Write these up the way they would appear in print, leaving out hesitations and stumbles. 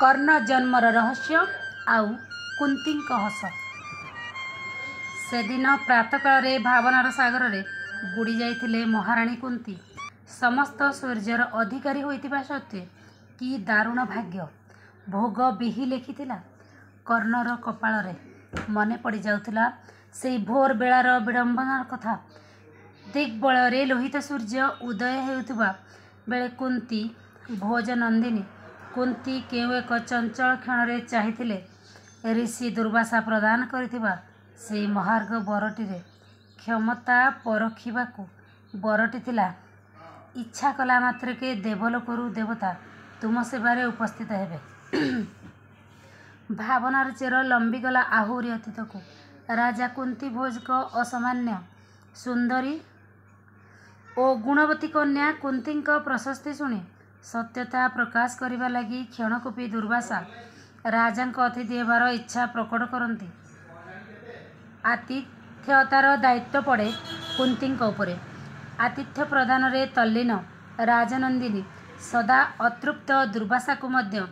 କର୍ଣ୍ଣ ଜନ୍ମର ରହସ୍ୟ ଆଉ କୁନ୍ତୀଙ୍କ ହସ। ସେଦିନ ପ୍ରାତଃକାଳରେ ଭାବନାର ସାଗରରେ ବୁଡ଼ି ଯାଇଥିଲେ ମହାରାଣୀ କୁନ୍ତୀ। ସମସ୍ତ ଐଶ୍ୱର୍ଯ୍ୟର ଅଧିକାରୀ ହୋଇଥିବା ସତ୍ତ୍ୱେ କି ଦାରୁଣ ଭାଗ୍ୟ ଭୋଗ ବିହି ଲେଖିଥିଲା କର୍ଣ୍ଣର କପାଳରେ। ମନେ ପଡ଼ିଯାଉଥିଲା ସେଇ ଭୋର ବେଳାର ବିଡ଼ମ୍ବନାର କଥା। ଦିଗ୍‌ବଳୟରେ ଲୋହିତ ସୂର୍ଯ୍ୟ ଉଦୟ ହେଉଥିବା ବେଳେ କୁନ୍ତୀ ଭୋଜନନ୍ଦିନୀ କୁନ୍ତୀ କେଉଁ ଏକ ଚଞ୍ଚଳ କ୍ଷଣରେ ଚାହିଁଥିଲେ ଋଷି ଦୁର୍ବାସା ପ୍ରଦାନ କରିଥିବା ସେଇ ମହାର୍ଘ ବରଟିର କ୍ଷମତା ପରଖିବାକୁ। ବରଟି ଥିଲା, ଇଚ୍ଛା କଲା ମାତ୍ରକେ ଦେବଲୋକରୁ ଦେବତା ତୁମ ସେବାରେ ଉପସ୍ଥିତ ହେବେ। ଭାବନାର ଚେର ଲମ୍ବିଗଲା ଆହୁରି ଅତୀତକୁ। ରାଜା କୁନ୍ତୀଭୋଜଙ୍କ ଅସାମାନ୍ୟ ସୁନ୍ଦରୀ ଓ ଗୁଣବତୀ କନ୍ୟା କୁନ୍ତୀଙ୍କ ପ୍ରଶସ୍ତି ଶୁଣି ସତ୍ୟତା ପ୍ରକାଶ କରିବା ଲାଗି କ୍ଷଣକୋପୀ ଦୁର୍ବାସା ରାଜାଙ୍କ ଅତିଥି ହେବାର ଇଚ୍ଛା ପ୍ରକଟ କରନ୍ତି। ଆତିଥେୟତାର ଦାୟିତ୍ୱ ପଡ଼େ କୁନ୍ତୀଙ୍କ ଉପରେ। ଆତିଥ୍ୟ ପ୍ରଦାନରେ ତଲ୍ଲୀନ ରାଜନନ୍ଦିନୀ ସଦା ଅତୃପ୍ତ ଦୁର୍ବାସାକୁ ମଧ୍ୟ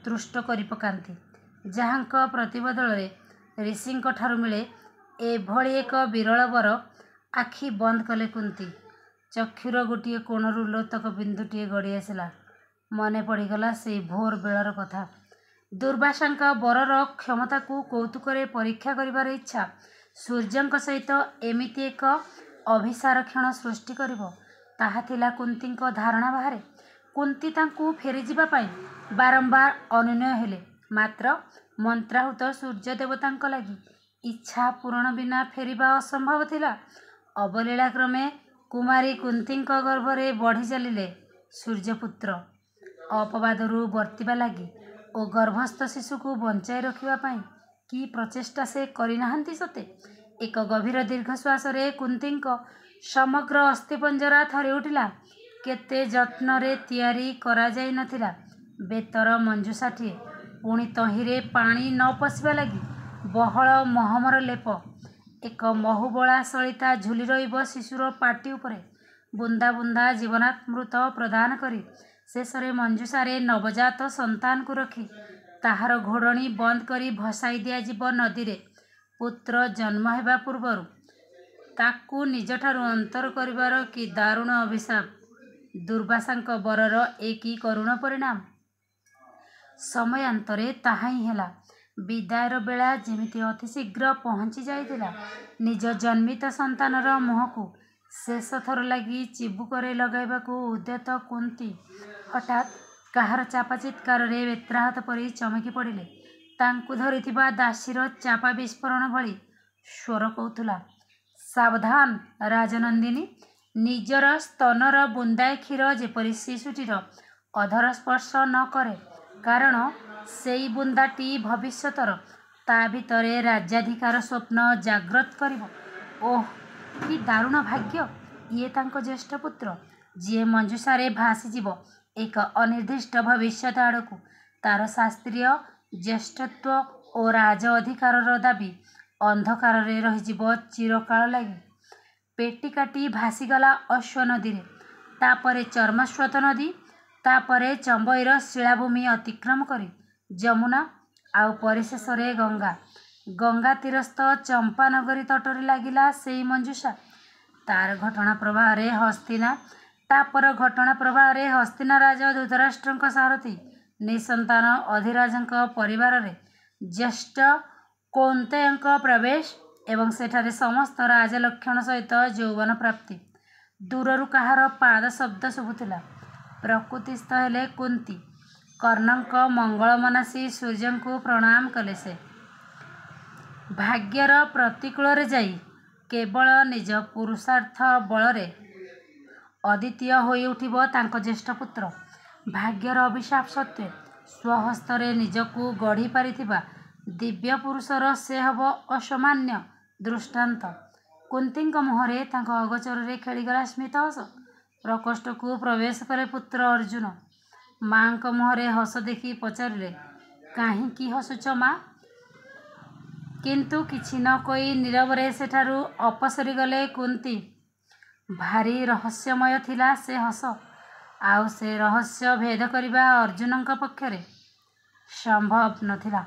ତୁଷ୍ଟ କରିପକାନ୍ତି। ଯାହାଙ୍କ ପ୍ରତିବଦଳରେ ଋଷିଙ୍କଠାରୁ ମିଳେ ଏଭଳି ଏକ ବିରଳ ବର। ଆଖି ବନ୍ଦ କଲେ କୁନ୍ତୀ। ଚକ୍ଷୁର ଗୋଟିଏ କୋଣରୁ ଲୋତକ ବିନ୍ଦୁଟିଏ ଗଡ଼ିଆସିଲା। ମନେ ପଡ଼ିଗଲା ସେଇ ଭୋର ବେଳର କଥା। ଦୁର୍ବାସାଙ୍କ ବରର କ୍ଷମତାକୁ କୌତୁକରେ ପରୀକ୍ଷା କରିବାର ଇଚ୍ଛା ସୂର୍ଯ୍ୟଙ୍କ ସହିତ ଏମିତି ଏକ ଅଭିସାର କ୍ଷଣ ସୃଷ୍ଟି କରିବ, ତାହା ଥିଲା କୁନ୍ତୀଙ୍କ ଧାରଣା ବାହାରେ। କୁନ୍ତୀ ତାଙ୍କୁ ଫେରିଯିବା ପାଇଁ ବାରମ୍ବାର ଅନୁନୟ ହେଲେ। ମାତ୍ର ମନ୍ତ୍ରାହୁତ ସୂର୍ଯ୍ୟଦେବତାଙ୍କ ଲାଗି ଇଚ୍ଛା ପୂରଣ ବିନା ଫେରିବା ଅସମ୍ଭବ ଥିଲା। ଅବଲୀଳାକ୍ରମେ କୁମାରୀ କୁନ୍ତୀଙ୍କ ଗର୍ଭରେ ବଢ଼ି ଚାଲିଲେ ସୂର୍ଯ୍ୟପୁତ୍ର। ଅପବାଦରୁ ବର୍ତ୍ତିବା ଲାଗି ଓ ଗର୍ଭସ୍ଥ ଶିଶୁକୁ ବଞ୍ଚାଇ ରଖିବା ପାଇଁ କି ପ୍ରଚେଷ୍ଟା ସେ କରିନାହାନ୍ତି ସତେ! ଏକ ଗଭୀର ଦୀର୍ଘଶ୍ୱାସରେ କୁନ୍ତୀଙ୍କ ସମଗ୍ର ଅସ୍ଥିପଞ୍ଜରା ଥରିଉଠିଲା। କେତେ ଯତ୍ନରେ ତିଆରି କରାଯାଇ ନ ଥିଲା ବେତର ମଞ୍ଜୁଷାଟିଏ। ପୁଣି ତହିଁରେ ପାଣି ନ ପଶିବା ଲାଗି ବହଳ ମହମର ଲେପ। ଏକ ମହୁବଳା ସଳିତା ଝୁଲି ରହିବ ଶିଶୁର ପାଟି ଉପରେ। ବୁନ୍ଦା ବୁନ୍ଦା ଜୀବନାମୃତ ପ୍ରଦାନ କରି ଶେଷରେ ମଞ୍ଜୁଷାରେ ନବଜାତ ସନ୍ତାନକୁ ରଖି ତାହାର ଘୋଡ଼ଣି ବନ୍ଦ କରି ଭସାଇ ଦିଆଯିବ ନଦୀରେ। ପୁତ୍ର ଜନ୍ମ ହେବା ପୂର୍ବରୁ ତାକୁ ନିଜଠାରୁ ଅନ୍ତର କରିବାର କି ଦାରୁଣ ଅଭିଶାପ! ଦୁର୍ବାସାଙ୍କ ବରର ଏ କି କରୁଣ ପରିଣାମ! ସମୟାନ୍ତରେ ତାହାହିଁ ହେଲା। ବିଦାୟର ବେଳା ଯେମିତି ଅତିଶୀଘ୍ର ପହଞ୍ଚି ଯାଇଥିଲା। ନିଜ ଜନ୍ମିତ ସନ୍ତାନର ମୁହଁକୁ ଶେଷଥର ଲାଗି ଚିବୁକରେ ଲଗାଇବାକୁ ଉଦ୍ୟତ କୁନ୍ତୀ ହଠାତ୍ କାହାର ଚାପା ଚିତ୍କାରରେ ବେତ୍ରାହତ ପରି ଚମକି ପଡ଼ିଲେ। ତାଙ୍କୁ ଧରିଥିବା ଦାସୀର ଚାପା ବିସ୍ଫୋରଣ ଭଳି ସ୍ୱର କହୁଥିଲା, ସାବଧାନ ରାଜନନ୍ଦିନୀ! ନିଜର ସ୍ତନର ବୁନ୍ଦାଏ କ୍ଷୀର ଯେପରି ଶିଶୁଟିର ଅଧର ସ୍ପର୍ଶ ନ କରେ। କାରଣ ସେଇ ବୁନ୍ଦାଟି ଭବିଷ୍ୟତର ତା' ଭିତରେ ରାଜ୍ୟାଧିକାର ସ୍ୱପ୍ନ ଜାଗ୍ରତ କରିବ। ଓଃ, କି ଦାରୁଣ ଭାଗ୍ୟ! ଇଏ ତାଙ୍କ ଜ୍ୟେଷ୍ଠପୁତ୍ର, ଯିଏ ମଞ୍ଜୁଷାରେ ଭାସିଯିବ ଏକ ଅନିର୍ଦ୍ଦିଷ୍ଟ ଭବିଷ୍ୟତ ଆଡ଼କୁ। ତା'ର ଶାସ୍ତ୍ରୀୟ ଜ୍ୟେଷ୍ଠତ୍ୱ ଓ ରାଜ ଅଧିକାରର ଦାବି ଅନ୍ଧକାରରେ ରହିଯିବ ଚିରକାଳ ଲାଗି। ପେଟି କାଟି ଭାସିଗଲା ଅଶ୍ୱ ନଦୀରେ, ତା'ପରେ ଚର୍ମସ୍ୱତ ନଦୀ, ତା'ପରେ ଚମ୍ବଇର ଶିଳାଭୂମି ଅତିକ୍ରମ କରି ଯମୁନା, ଆଉ ପରିଶେଷରେ ଗଙ୍ଗା। ଗଙ୍ଗା ତୀରସ୍ଥ ଚମ୍ପାନଗରୀ ତଟରେ ଲାଗିଲା ସେଇ ମଞ୍ଜୁଷା। ତା'ର ଘଟଣା ପ୍ରବାହରେ ହସ୍ତିନା ତା'ପର ଘଟଣା ପ୍ରବାହରେ ହସ୍ତିନାରାଜ ଧୃତରାଷ୍ଟ୍ରଙ୍କ ସାରଥୀ ନିଃସନ୍ତାନ ଅଧିରାଜଙ୍କ ପରିବାରରେ ଜ୍ୟେଷ୍ଠ କୌନ୍ତେୟଙ୍କ ପ୍ରବେଶ ଏବଂ ସେଠାରେ ସମସ୍ତ ରାଜଲକ୍ଷଣ ସହିତ ଯୌବନ ପ୍ରାପ୍ତି। ଦୂରରୁ କାହାର ପାଦଶବ୍ଦ ଶୁଭୁଥିଲା। ପ୍ରକୃତିସ୍ଥ ହେଲେ କୁନ୍ତୀ। କର୍ଣ୍ଣଙ୍କ ମଙ୍ଗଳ ମନାସି ସୂର୍ଯ୍ୟଙ୍କୁ ପ୍ରଣାମ କଲେ ସେ। ଭାଗ୍ୟର ପ୍ରତିକୂଳରେ ଯାଇ କେବଳ ନିଜ ପୁରୁଷାର୍ଥ ବଳରେ ଅଦ୍ୱିତୀୟ ହୋଇଉଠିବ ତାଙ୍କ ଜ୍ୟେଷ୍ଠପୁତ୍ର। ଭାଗ୍ୟର ଅଭିଶାପ ସତ୍ତ୍ୱେ ସ୍ୱହସ୍ତରେ ନିଜକୁ ଗଢ଼ି ପାରିଥିବା ଦିବ୍ୟପୁରୁଷର ସେ ହେବ ଅସାମାନ୍ୟ ଦୃଷ୍ଟାନ୍ତ। କୁନ୍ତୀଙ୍କ ମୁହଁରେ ତାଙ୍କ ଅଗୋଚରରେ ଖେଳିଗଲା ସ୍ମିତହସ। ପ୍ରକୋଷ୍ଠକୁ ପ୍ରବେଶ କଲେ ପୁତ୍ର ଅର୍ଜୁନ। ମା'ଙ୍କ ମୁହଁରେ ହସ ଦେଖି ପଚାରିଲେ, କାହିଁକି ହସୁଛ ମା? କିନ୍ତୁ କିଛି ନ କହି ନୀରବରେ ସେଠାରୁ ଅପସରିଗଲେ କୁନ୍ତୀ। ଭାରି ରହସ୍ୟମୟ ଥିଲା ସେ ହସ। ଆଉ ସେ ରହସ୍ୟ ଭେଦ କରିବା ଅର୍ଜୁନଙ୍କ ପକ୍ଷରେ ସମ୍ଭବ ନ ଥିଲା।